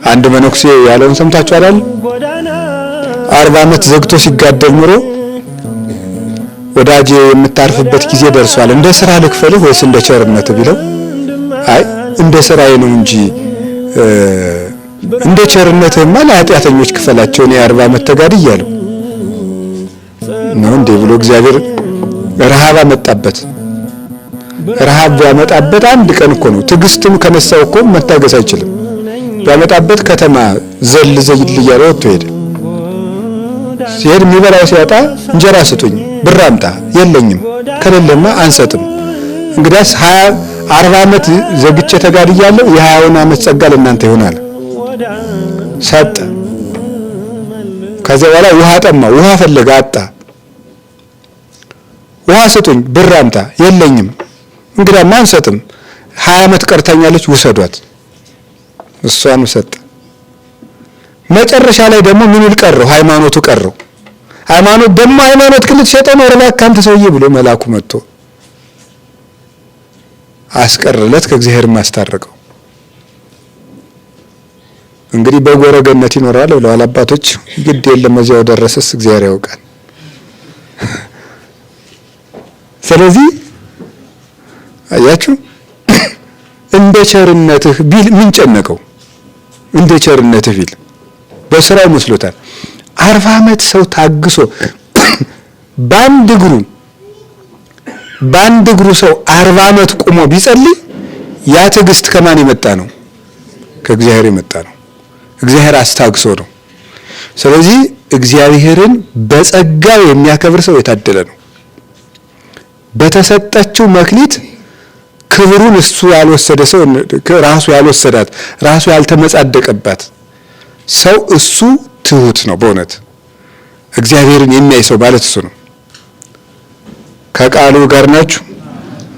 አንድ መነኩሴ ያለውን ሰምታችኋል አይደል? 40 ዓመት ዘግቶ ሲጋደል ኑሮ ወዳጄ የምታርፍበት ጊዜ ደርሷል፣ እንደ ስራ ልክፈልህ ወይስ እንደ ቸርነት ቢለው፣ አይ እንደ ስራዬ ነው እንጂ እንደ ቸርነትህማ ለኃጢአተኞች ክፈላቸው፣ እኔ 40 ዓመት ተጋድያለሁ ነው እንዴ ብሎ እግዚአብሔር ረሃብ አመጣበት። ረሃብ ቢያመጣበት አንድ ቀን እኮ ነው። ትዕግስትም ከነሳው እኮ መታገስ አይችልም። ቢያመጣበት ከተማ ዘል ዘል እያለ ወጥቶ ሄደ። ሲሄድ የሚበላው ሲያጣ እንጀራ ስጡኝ፣ ብር አምጣ፣ የለኝም፣ ከሌለማ አንሰጥም። እንግዲያስ 40 ዓመት ዘግቼ ተጋድያለሁ፣ የ20ውን ዓመት ጸጋ ለእናንተ ይሆናል። ሰጠ። ከዚያ በኋላ ውሃ ጠማ፣ ውሃ ፈለገ፣ አጣ። ውሃ ስጡኝ፣ ብር አምጣ፣ የለኝም፣ እንግዲያማ አንሰጥም። 20 ዓመት ቀርታኛለች፣ ውሰዷት። እሷን ሰጠ። መጨረሻ ላይ ደግሞ ምን ይል ቀረው? ሃይማኖቱ ቀረው። ሃይማኖት ደግሞ ሃይማኖት ግን ልትሸጠው ነው፣ እባክህ አንተ ሰውዬ ብሎ መልአኩ መጥቶ አስቀርለት፣ ከእግዚአብሔር ማስታረቀው። እንግዲህ በጎረገነት ይኖራል ብለዋል አባቶች። ግድ የለም እዚያው ደረሰስ እግዚአብሔር ያውቃል። ስለዚህ አያችሁ እንደ ቸርነትህ ቢል ምን ጨነቀው? እንደ ቸርነትህ ቢል በስራው መስሎታል። 40 ዓመት ሰው ታግሶ በአንድ እግሩ በአንድ እግሩ ሰው 40 ዓመት ቆሞ ቢጸልይ ያ ትዕግስት ከማን የመጣ ነው? ከእግዚአብሔር የመጣ ነው። እግዚአብሔር አስታግሶ ነው። ስለዚህ እግዚአብሔርን በጸጋው የሚያከብር ሰው የታደለ ነው። በተሰጠችው መክሊት ክብሩን እሱ ያልወሰደ ሰው፣ ራሱ ያልወሰዳት፣ ራሱ ያልተመጻደቀባት ሰው እሱ ትሁት ነው። በእውነት እግዚአብሔርን የሚያይ ሰው ማለት እሱ ነው። ከቃሉ ጋር ናችሁ።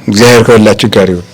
እግዚአብሔር ከሁላችሁ ጋር ይሁን።